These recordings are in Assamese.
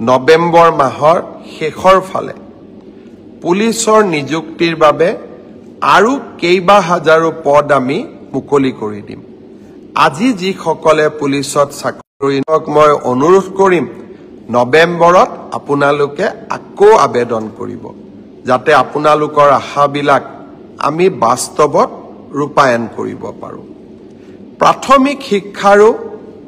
নৱেম্বৰ মাহৰ শেষৰ ফালে পুলিচৰ নিযুক্তিৰ বাবে আৰু কেইবা হাজাৰো পদ আমি মুকলি কৰি দিম। আজি যিসকলে পুলিচত চাকৰি, মই অনুৰোধ কৰিম নৱেম্বৰত আপোনালোকে আকৌ আবেদন কৰিব, যাতে আপোনালোকৰ আশাবিলাক আমি বাস্তৱত ৰূপায়ণ কৰিব পাৰোঁ। প্ৰাথমিক শিক্ষাৰো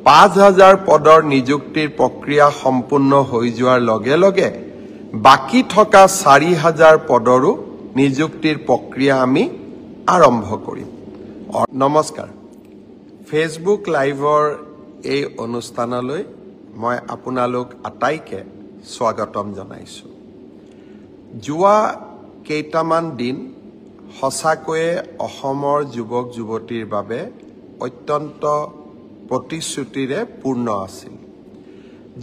5000 পদৰ নিযুক্তিৰ প্ৰক্ৰিয়া সম্পূৰ্ণ হৈ যোৱাৰ লগে লগে বাকী থকা 4000 পদৰো নিযুক্তিৰ প্ৰক্ৰিয়া আমি আৰম্ভ কৰিম। নমস্কাৰ, ফেচবুক লাইভৰ এই অনুষ্ঠানলৈ মই আপোনালোক আটাইকে স্বাগতম জনাইছোঁ। যোৱা কেইটামান দিন সঁচাকৈয়ে অসমৰ যুৱক যুৱতীৰ বাবে অত্যন্ত প্ৰতিশ্ৰুতিৰে পূৰ্ণ আছিল।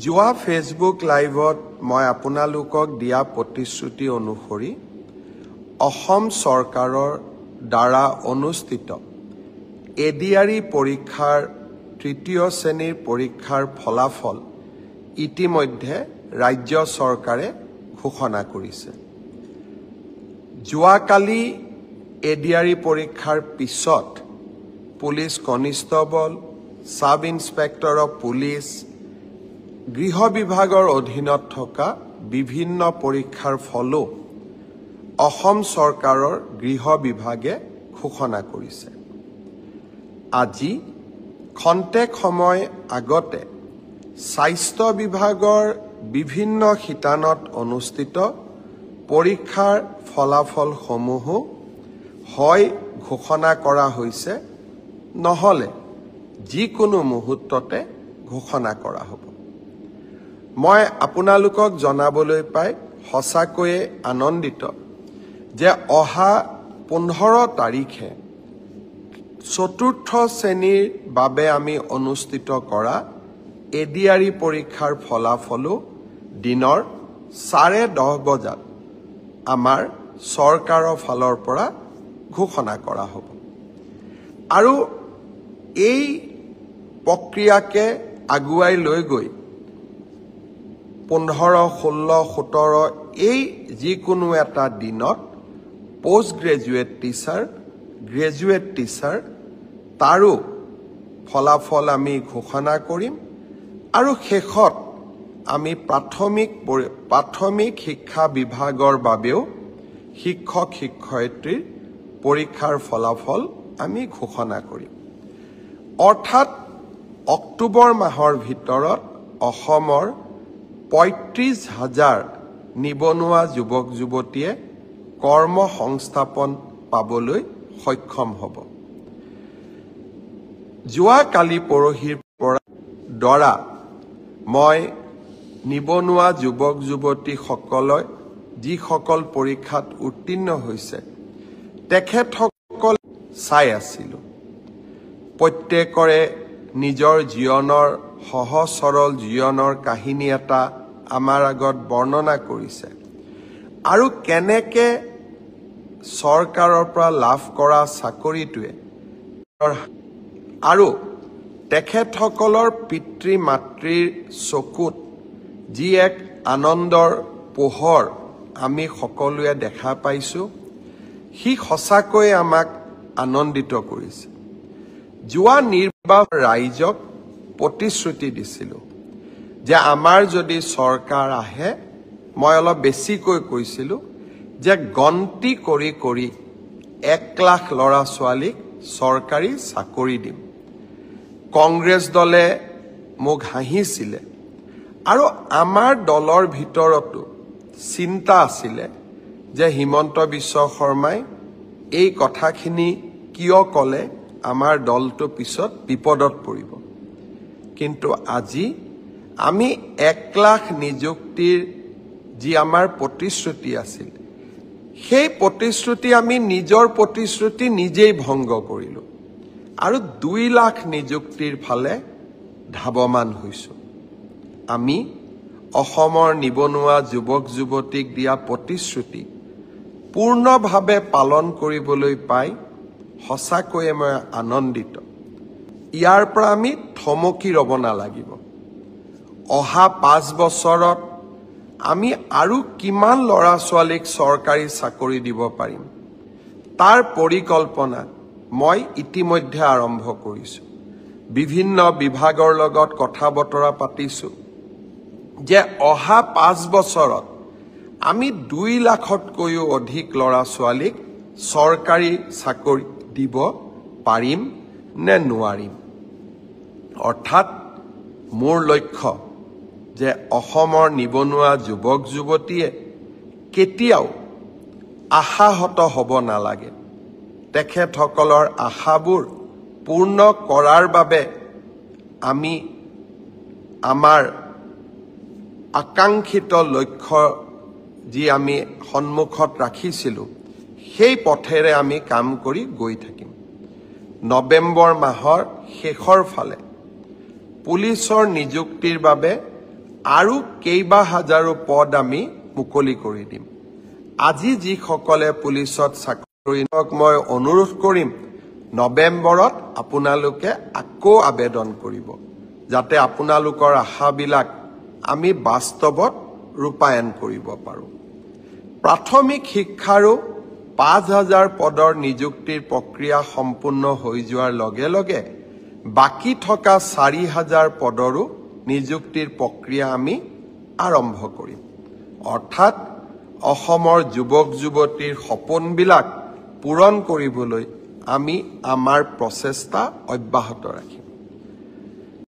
যোৱা ফেচবুক লাইভত মই আপোনালোকক দিয়া প্ৰতিশ্ৰুতি অনুসৰি অসম চৰকাৰৰ দ্বাৰা অনুষ্ঠিত এডিআৰই পৰীক্ষাৰ তৃতীয় শ্ৰেণীৰ পৰীক্ষাৰ ফলাফল ইতিমধ্যে ৰাজ্য চৰকাৰে ঘোষণা কৰিছে। যোৱাকালি এডিআৰই পৰীক্ষাৰ পিছত police constable, sub inspector of police, গৃহ বিভাগৰ অধীনত থকা বিভিন্ন পৰীক্ষাৰ ফলো অসম চৰকাৰৰ গৃহ বিভাগে ঘোষণা কৰিছে। আজি খন্তেক সময় আগতে স্বাস্থ্য বিভাগৰ বিভিন্ন শিতানত অনুষ্ঠিত পৰীক্ষাৰ ফলাফলসমূহো হয় ঘোষণা কৰা হৈছে, নহ'লে যিকোনো মুহূৰ্ততে ঘোষণা কৰা হ'ব। মই আপোনালোকক জনাবলৈ পাই সঁচাকৈয়ে আনন্দিত যে অহা 15 তাৰিখে চতুৰ্থ শ্ৰেণীৰ বাবে আমি অনুষ্ঠিত কৰা এডিআৰই পৰীক্ষাৰ ফলাফলো দিনৰ 10:30 বজাত আমাৰ চৰকাৰৰ ফালৰ পৰা ঘোষণা কৰা হ'ব। আৰু এই প্ৰক্ৰিয়াকে আগুৱাই লৈ গৈ 15, 16, 17 এই যিকোনো এটা দিনত post graduate teacher, graduate teacher তাৰো ফলাফল আমি ঘোষণা কৰিম। আৰু শেষত আমি প্ৰাথমিক শিক্ষা বিভাগৰ বাবেও শিক্ষক শিক্ষয়িত্ৰীৰ পৰীক্ষাৰ ফলাফল আমি ঘোষণা কৰিম। অৰ্থাৎ অক্টোবৰ মাহৰ ভিতৰত অসমৰ 35,000 নিবনুৱা যুৱক যুৱতীয়ে কৰ্ম সংস্থাপন পাবলৈ সক্ষম হ'ব। যোৱা কালি পৰহিৰ পৰা দ্বাৰা মই নিবনুৱা যুৱক যুৱতীসকলক যিসকল পৰীক্ষাত উত্তীৰ্ণ হৈছে তেখেতসকল চাই আছিলোঁ। প্ৰত্যেকৰে নিজৰ জীৱনৰ সহজ সৰল জীৱনৰ কাহিনী এটা আমাৰ আগত বৰ্ণনা কৰিছে আৰু কেনেকে চৰকাৰৰ পৰা লাভ কৰা চাকৰিটোৱে আৰু তেখেতসকলৰ পিতৃ মাতৃৰ চকুত যি এক আনন্দৰ পোহৰ আমি সকলোৱে দেখা পাইছোঁ, সি সঁচাকৈয়ে আমাক আনন্দিত কৰিছে। যোৱা নিৰ্বাচন ৰাইজক প্ৰতিশ্ৰুতি দিছিলোঁ যে আমাৰ যদি চৰকাৰ আহে, মই অলপ বেছিকৈ কৈছিলোঁ যে গন্তি কৰি কৰি 1 লাখ ল'ৰা ছোৱালীক চৰকাৰী চাকৰি দিম। কংগ্ৰেছ দলে মোক হাঁহিছিলে আৰু আমাৰ দলৰ ভিতৰতো চিন্তা আছিলে যে হিমন্ত বিশ্ব শৰ্মাই এই কথাখিনি কিয় ক'লে, আমাৰ দলটো পিছত বিপদত পৰিব। কিন্তু আজি আমি 1 লাখ নিযুক্তিৰ যি আমাৰ প্ৰতিশ্ৰুতি আছিল, সেই প্ৰতিশ্ৰুতি আমি নিজৰ প্ৰতিশ্ৰুতি নিজেই ভংগ কৰিলোঁ আৰু 2 লাখ নিযুক্তিৰ ফালে ধাৱমান হৈছোঁ। আমি অসমৰ নিবনুৱা যুৱক যুৱতীক দিয়া প্ৰতিশ্ৰুতি পূৰ্ণভাৱে পালন কৰিবলৈ পাই সঁচাকৈয়ে মই আনন্দিত। ইয়াৰ পৰা আমি থমকি ৰ'ব নালাগিব। অহা 5 বছৰত আমি আৰু কিমান ল'ৰা ছোৱালীক চৰকাৰী চাকৰি দিব পাৰিম তাৰ পৰিকল্পনা মই ইতিমধ্যে আৰম্ভ কৰিছোঁ। বিভিন্ন বিভাগৰ লগত কথা বতৰা পাতিছোঁ যে অহা 5 বছৰত আমি 2 লাখতকৈও অধিক ল'ৰা ছোৱালীক চৰকাৰী চাকৰি দিব পাৰিম নে নোৱাৰিম। অৰ্থাৎ মোৰ লক্ষ্য যে অসমৰ নিবনুৱা যুৱক যুৱতীয়ে কেতিয়াও আশাহত হ'ব নালাগে। তেখেতসকলৰ আশাবোৰ পূৰ্ণ কৰাৰ বাবে আমি আমাৰ আকাংক্ষিত লক্ষ্য যি আমি সন্মুখত ৰাখিছিলোঁ সেই পথেৰে আমি কাম কৰি গৈ থাকিম। নৱেম্বৰ মাহৰ শেষৰ ফালে পুলিচৰ নিযুক্তিৰ বাবে আৰু কেইবা হাজাৰো পদ আমি মুকলি কৰি দিম। আজি যিসকলে পুলিচত চাকৰি, মই অনুৰোধ কৰিম নৱেম্বৰত আপোনালোকে আকৌ আবেদন কৰিব, যাতে আপোনালোকৰ আশাবিলাক আমি বাস্তৱত ৰূপায়ণ কৰিব পাৰোঁ। প্ৰাথমিক শিক্ষাৰো 5000 পদৰ নিযুক্তিৰ প্ৰক্ৰিয়া সম্পূৰ্ণ হৈ যোৱাৰ লগে লগে বাকী থকা 4000 পদৰো নিযুক্তিৰ প্ৰক্ৰিয়া আমি আৰম্ভ কৰিম। অৰ্থাৎ অসমৰ যুৱক যুৱতীৰ সপোনবিলাক পূৰণ কৰিবলৈ আমি আমাৰ প্ৰচেষ্টা অব্যাহত ৰাখিম।